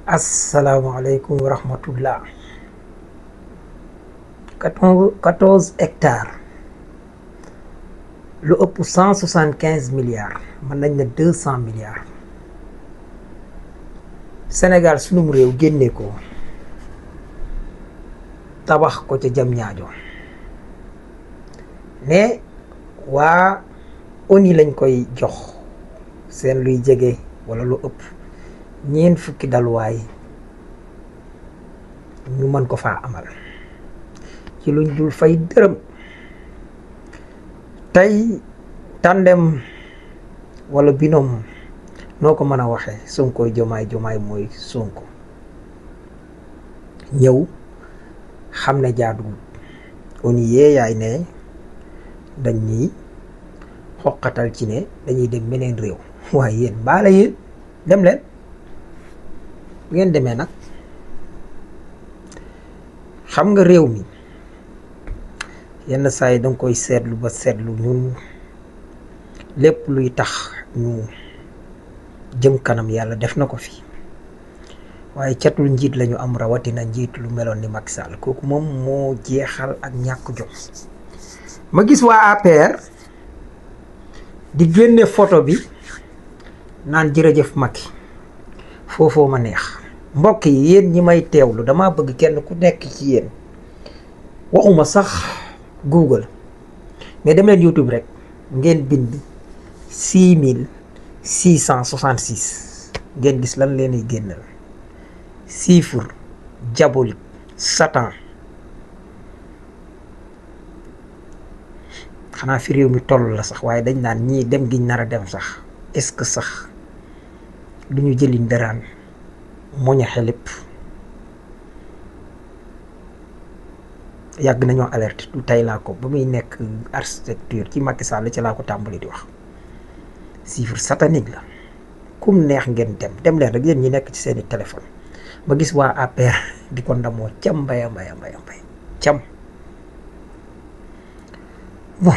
asalaamaaleykum wa rahmatullah. 14 hectares lu ëpp 175 milliards mën nañ ne 200 milliards Sénégal sunum réew génne ko tabax ko ca jam ñaajo ne waa ONU lañ koy jox seen luy jege wala lu ëpp ñeent fukki dalwaay ñu mën ko faa amal ci luñ dul fay dërëm. tey tandem wala binom noo ko mën a waxee Sonko jomaay mooy Sonko ñëw xam ne jaaduwul ONU yaay ne dañ ñuy xoqatal ci ne dañuy dem beneen réew waaye yéen baala yéen dem leen bu ngeen demee nag xam nga réew mi yenn saa yi danga koy seetlu ba seetlu ñun lépp luy tax ñu jëm kanam yàlla def na ko fi waaye catul njiit lañu am rawatina njiit lu meloon ni Macky Sall kooku moom moo jeexal ak ñàkk jom. ma gis waa APR di génne photo bi naan jërëjëf Macky foofoo ma neex mbokk yi yéen ñi may teewlu dama bëgg kenn ku nekk ci yéen waxuma sax Google mais dem leen YouTube rek ngeen bind 6666 ngeen gis lan leen di génnal chiffre diabolique satan xanaa fi réew mi toll la sax waaye dañ naan ñii dem giñ nar a dem sax est-ce que sax du ñu jëli ndaraan moñaxe lépp. yàgg nañoo alerte du tey laa ko ba muy nekk architecture ci Macky Sall ci laa ko tàmbali di wax chiffre satanique la kum neex ngeen dem leen rek yéen ñi nekk ci seeni téléphone ma gis waa APR di ko ndamoo cam mbaya cam bon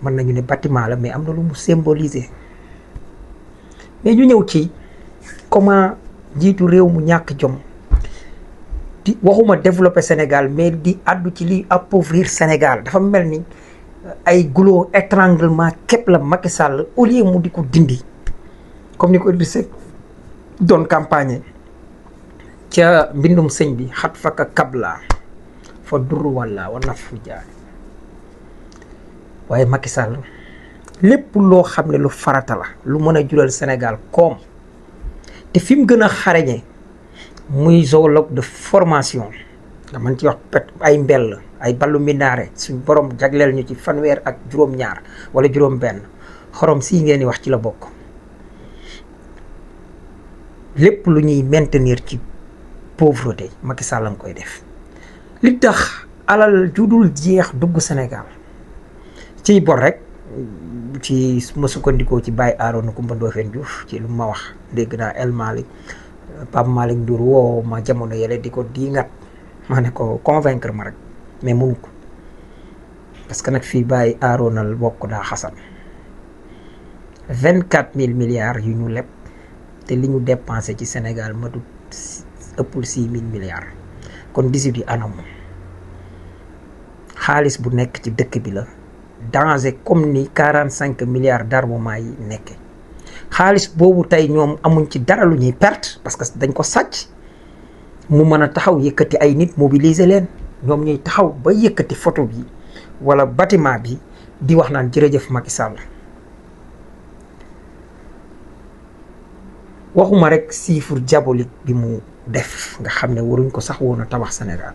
mën nañu ne bâtiment la mais am na lu mu symboliser mais ñu ñëw ci comment jiitu réew mu ñàkk jom di waxuma développer Sénégal mais di àddu ci liy appauvrir Sénégal dafa mel ni ay goulot étranglement képp la Macky Sall au lieu mu di ko dindi comme ni ko Idrissa doon campagne ca mbindum sëñ bi xat fakka kabla fa dur walla wa naf fu jaay waaye Macky Sall lépp loo xam ne lu farata la lu mën a jural Sénégal koom te fi mu gën a xarañe muy zoologue de formation nga mën ci wax ay mbell ay ballu minaare suñ borom jagleel ñu ci fanweer ak juróom-ñaar wala juróom-benn xorom sii ngeen di wax ci la bokk. lépp lu ñuy maintenir ci pauvreté Macky Sall la koy def li tax alal judul jeex dugg Sénégal ciy bor rek ci ma sukkandikoo ci Baye Arona Coumba Ndoffène Diouf ci lu ma wax dégg naa El Malick Pape Malick Ndour woo ma jamono yële di ko diingat ma ne ko convaincre ma rek mais mënu ko parce que nag fii Baye Arona bokk daa xasan 24 000 milliards yu ñu leb te li ñu dépensé ci Sénégal matut ëppul 6 000 milliards kon 18 yi anam xaalis bu nekk ci dëkk bi la danger comme ni 45 milliards d'armement yi nekke xaalis boobu tey ñoom amuñ ci dara lu ñuy perte parce que dañ ko sàcc mu mën a taxaw yëkkati ay nit mobiliser leen ñoom ñuy taxaw ba yëkkati photo bi wala bâtiment bi di wax naan jërëjëf Macky Sall. waxuma rek chiffre diabolique bi mu def nga xam ne waruñ ko sax woon a tabax Sénégal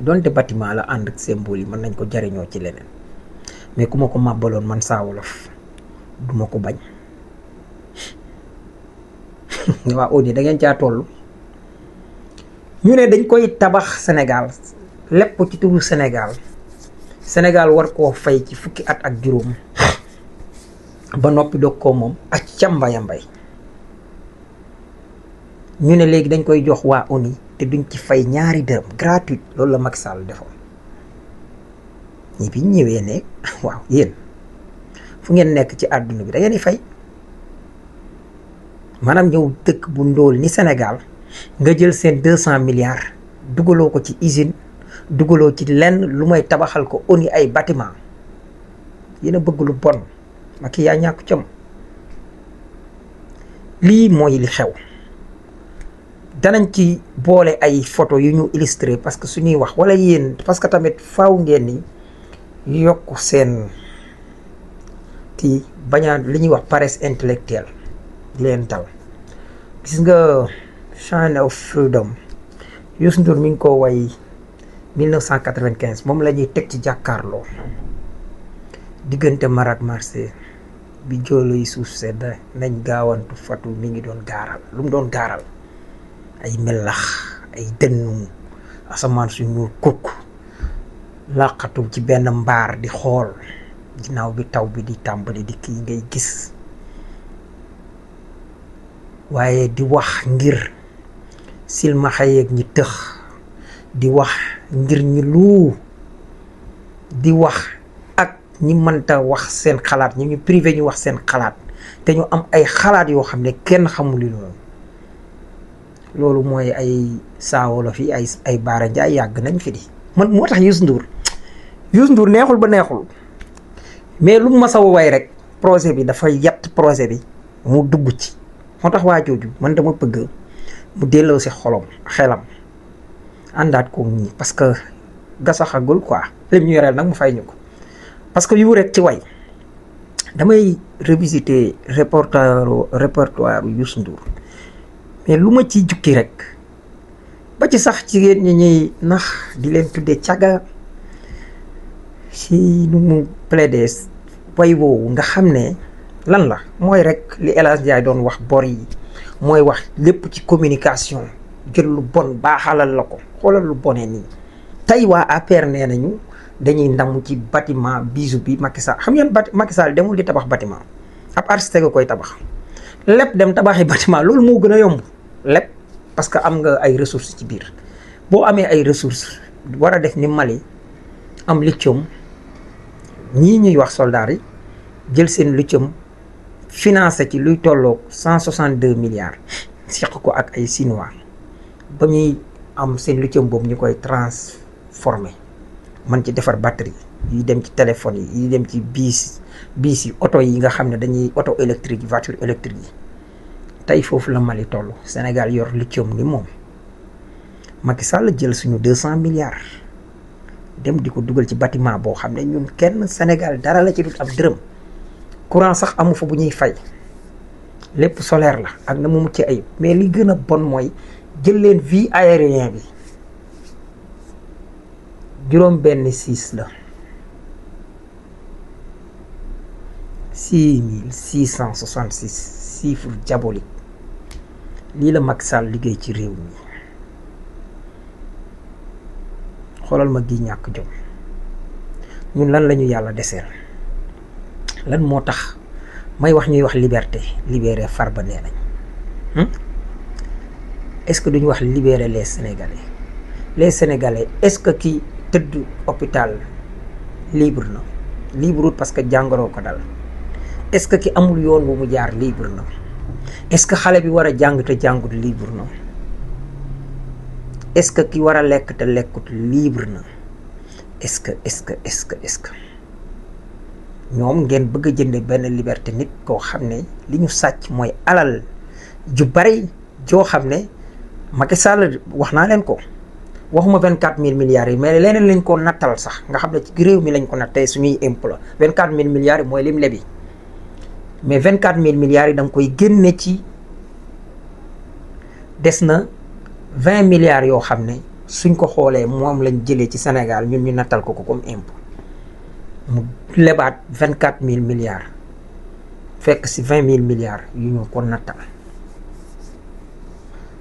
donte bâtiment la ànd ak symbole yi mën nañ ko jariñoo ci leneen mais ku ma ko màbbaloon man Saa Wolof duma ko bañ. waa ONU da ngeen caa toll ñu ne dañ koy tabax Sénégal lépp ci turu Sénégal war koo fay ci fukki at ak juróom ba noppi doog koo moom ak ca mbay ñu ne léegi dañ koy jox waa ONU te duñ ci fay ñaari dërëm gratuit loolu la Macky Sall defoon ñi bi ñëwee ne waaw yéen fu ngeen nekk ci àdduna bi da ngeen di fay maanaam ñëw dëkk bu ndóol ni Sénégal nga jël seen 200 milliards dugaloo ko ci usine dugaloo ci lenn lu may tabaxal ko oni ay bâtiment yéen a bëgg lu bon Macky yaa ñàkk jom. lii mooy li xew danañ ci boole ay photo yu ñu illustré parce que suñuy wax wala yéen parce que tamit faaw ngeen ni yokk seen kii bañaa li ñuy wax paresse intellectuelle di leen dal. gis nga Chant of Freedom Youssou Ndour mi ngi ko way 1995 moom la ñuy teg ci jàkkaarloo diggante Mar ak Marseille bi joolo yi suuf sedd nañ gaawantu fatu mi ngi doon gaaral lu mu doon gaaral ay melax ay dënnu asamaan su ñuul kukk làqatu ci benn mbaar di xool ginnaaw bi taw bi di tàmbali di kii ngay gis waaye di wax ngir silmaxa yeeg ñi tëx di wax ngir ñi lu di wax ak ñi mënta wax seen xalaat ñi ñu privé ñu wax seen xalaat te ñu am ay xalaat yoo xam ne kenn xamul li loolu mooy ay saawolo fi ay Baara Njaay yàgg nañ fi di man moo tax Youssou Ndour neexul ba neexul mais lu ma sa way rek projet bi dafa yatt projet bi mu dugg ci moo tax waa jooju man dama bëgg mu delloo si xelam àndaat ko ñii parce que gasaxagul quoi lim ñu yoreel nag mu fay ñu ko parce que yu rek ci way damay revisiter répertoire Youssou Ndour mais lu ma ciy jukki rek ba ci sax jigéen ñi ñuy nax di leen tuddee caga si nu mu plaidé way woowu nga xam ne lan la mooy rek li El Hadj Ndiaye doon wax bor yi mooy wax lépp ci communication jël lu bon baaxalal la ko xoolal lu bonee nii tey waa APR nee nañu dañuy ndamu ci bâtiment bisu bi Macky Sall xam ngeen Macky Sall demul di tabax bâtiment ab architecte nga koy tabax lépp dem tabaxi bâtiment loolu moo gën a yomb lépp parce que am nga ay ressources ci biir boo amee ay ressources war a def ni Mali am lithium ñii ñuy wax soldats yi jël seen lithium financé ci luy tolloog 162 milliards seq ko ak ay Chinois ba ñuy am seen lithium boobu ñu koy transformé man ci defar batterie yi dem ci téléphone yi dem ci biis yi oto yi nga xam ne dañuy oto électrique yi voiture électrique yi tey foofu la Mali toll Sénégal yor lithium ni moom Macky Sall jël suñu 200 milliards dem di ko dugal ci bâtiment boo xam ne ñun kenn Sénégal dara la ci dut ab dërëm courant sax amu fa bu ñuy fay lépp solaire la ak na mu mucc ayib mais li gën a bon mooy jël leen vie aérien bi juróom benn 6 la 6666 chiffre diabolique lii la Macky Sall liggéey ci réew mi xoolal ma gi ñàkk jom ñun lan lañu yàlla deseel lan moo tax may wax ñuy wax liberté libérer Farba nee nañ est-ce que duñu wax libérer les Sénégalais est-ce que ki tëdd hôpital libre na parce que jàngoro ko dal est-ce que ki amul yoon bu mu jaar libre na est-ce que xale bi war a jàng te jàngut libre na est-ce que ki war a lekk te lekkut libre na est-ce que ñoom ngeen bëgg a jënde benn liberté nit koo xam ne li ñu sàcc mooy alal ju bari joo xam ne Macky Sall wax naa leen ko waxuma 24000 milliards yi mais leneen lañ ko nattal sax nga xam ne ci réew mi lañ ko nattee suñuy impôt la 24000 milliards yi mooy lim lebi mais 24000 milliards yi da nga koy génne ci des na 20 milliards yoo xam ne suñ ko xoolee moom lañ jëlee ci Sénégal ñun ñu nattal ko comme impôt mu lebaat 24000 milliards fekk si 20000 milliards yu ñu ko nattal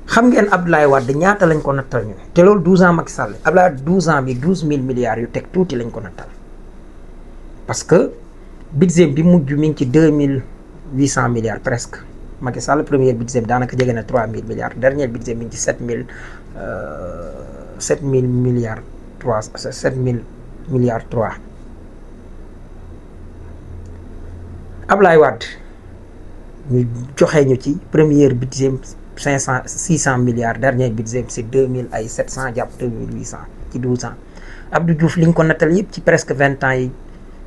xam ngeen Abdoulaye Wade ñaata lañ ko nattal ñu te loolu 12 ans Macky Sall Abdoulaye 12 ans bi 12000 milliards yu teg tuuti lañ ko nattal parce que budget bi mujj mi ngi ci 2800 milliards presque Macky Sall premier budget bi daanaka jege na 3000 milliards dernier budget mi ngi ci 7000 milliards 3 Abdoulaye Wade ñu joxe ñu ci premier budget 600 milliards, dernier budget c'est 2700 jàpp 2800 ci 12 ans. Abdou Diouf li ñu ko nattal yëpp ci presque 20 ans yi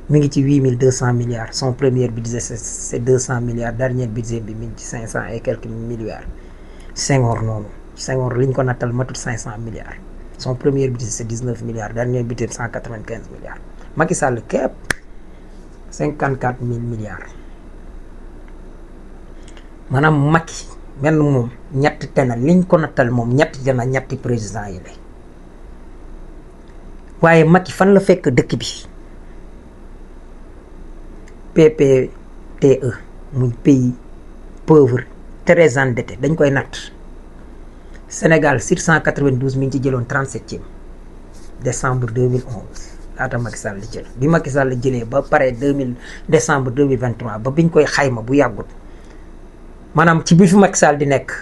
mi ngi ci 8200 milliards. Son premier budget c'est 200 milliards, dernier budget bi mi ngi ci 500 et quelques milliards. Senghor noonu Senghor li ñu ko nattal matut 500 milliards. Son premier budget c'est 19 milliards, dernier budget 195 milliards. Macky Sall képp 54 000 milliards. maanaam Macky benn moom ñetti tena liñ ko nattal moom ñetti tena ñetti président yi la. waaye Macky fan la fekk dëkk bi PPTE muy pays pauvre très endetté dañ koy natt. Sénégal sur 192 mi ngi ci jëloon 37e décembre 2011 laata Macky Sall jël bi Macky Sall jëlee ba pare décembre 2023 ba biñ koy xayma bu yàggut maanaam ci bi fi Macky Sall di nekk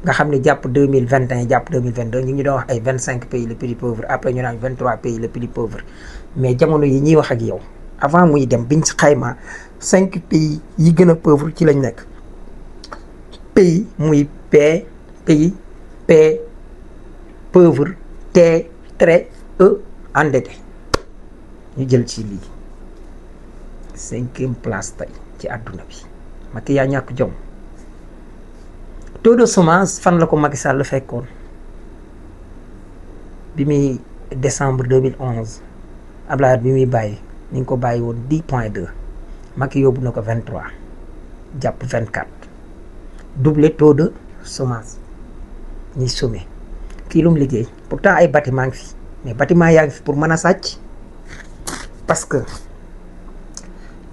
nga xam ne jàpp 2021 jàpp 2022 ñu ngi doon wax ay 25 pays les plus pauvres après ñu naan 23 pays les plus pauvres mais jamono yi ñuy wax ak yow avant muy dem biñ ci xayma 5 pays yi gën a pauvre ci lañ nekk. pays muy pays P pauvre T trait E endetté ñu jël ci lii 5e place tey ci àdduna bi. Macky yaa ñàkk jom. taux de chômage fan la ko Macky Sall fekkoon bi muy décembre 2011 Abdoulaye bi muy bàyyi ni nga ko bàyyi woon 10.2 Macky yóbbu na ko 23 jàpp 24 doublé taux de chômage ñi sommé kii lu mu liggéey pourtant ay bâtiment ngi fi mais bâtiment yaa ngi fi pour mën a sàcc parce que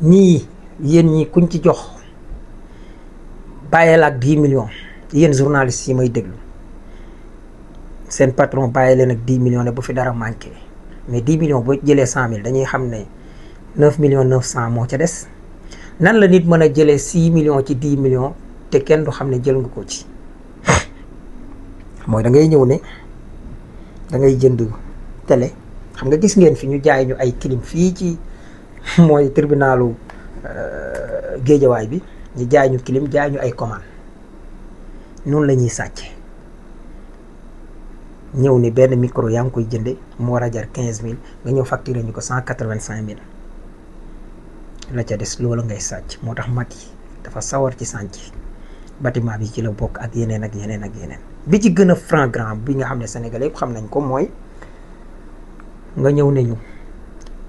ñii yéen ñi kuñ ci jox bàyyee la ak 10 millions yéen journalistes yi may déglu seen patron bàyyi leen ak 10 millions ne bu fi dara manqué mais 10 millions boo jëlee 100 000 dañuy xam ne 9 millions 900 moo ca des nan la nit mën a jëlee 6 millions ci 10 millions te kenn du xam ne jël nga ko ci. mooy da ngay ñëw ne da ngay jënd télé xam nga gis ngeen fi ñu jaay ñu ay clim fii ci mooy tribunalu géejawaay bi ñu jaay ñu clim jaay ñu ay commande noonu la ñuy sàcce ñëw ni benn micro yaa ngi koy jënde mu war a jar 15000 nga ñëw facturé ñu ko 185000 la ca des loolu ngay sàcc. moo tax Macky dafa sawar ci sànc bâtiment bi ci la bokk ak yeneen ak yeneen ak yeneen. bi ci gën a flagrant bi nga xam ne Sénégalais yëpp xam nañ ko mooy nga ñëw nañu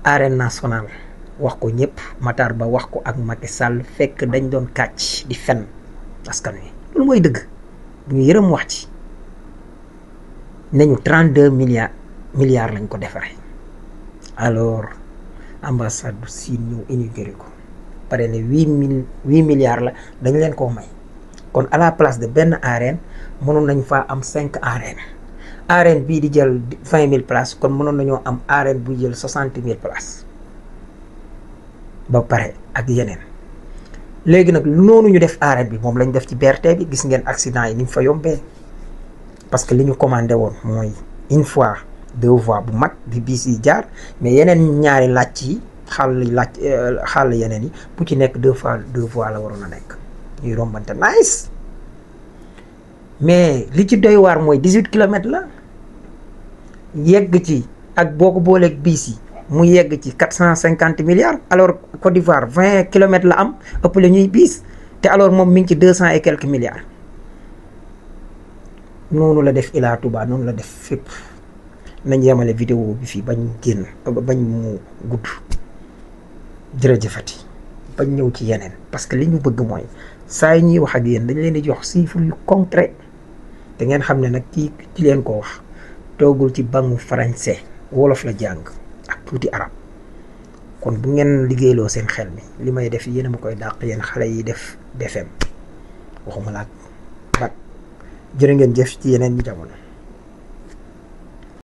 arène nationale wax ko ñëpp Matar Ba wax ko ak Macky Sall fekk dañ doon kàcc di fen askan wi loolu mooy dëgg bu ñu yërëm wax ci nañu 32 milliards lañ ko defaree alors ambassade du Chine ñëw inauguré ko pare ne 8 milliards la dañ leen koo may kon à la place de benn arène mënoon nañ faa am 5 arène bii di jël 20 000 places kon mënoon nañoo am arène bu jël 60 000 places ba pare ak yeneen. léegi nag noonu ñu def arène bi moom lañ def ci BRT bi gis ngeen accident yi ni mu fa yombee parce que li ñu commandé woon mooy une fois 2 voies bu mag bi biis yi jaar mais yeneen ñaari làcc yi xàll yeneen yi bu ci nekk 2 voies la waroon a nekk ñuy rombante nice. mais li ci doy waar mooy 18 kilomètres la yegg ci ak boo ko booleeg biis yi mu yegg ci 450 milliards alors Côte d'Ivoire 20 kilomètres la am ëpp la ñuy biis te alors moom mi ngi ci 200 et quelques milliards. noonu la def Ila Touba noonu la def fépp nañ yemale vidéo bi fii bañ génn bañ mu gudd jërëjëfati bañ ñëw ci yeneen parce que li ñu bëgg mooy saa yi ñuy wax ak yéen dañ leen di jox chiffres yu concret te ngeen xam ne nag kii ci leen ko wax toogul ci bangu français wolof la jàng ak tuuti arab kon bu ngeen liggéeyloo seen xel mi li may def yéen a ma koy dàq yéen xale yi def BFM waxuma la ak bac jërë ngeen jëf ci yeneen ñu jamono.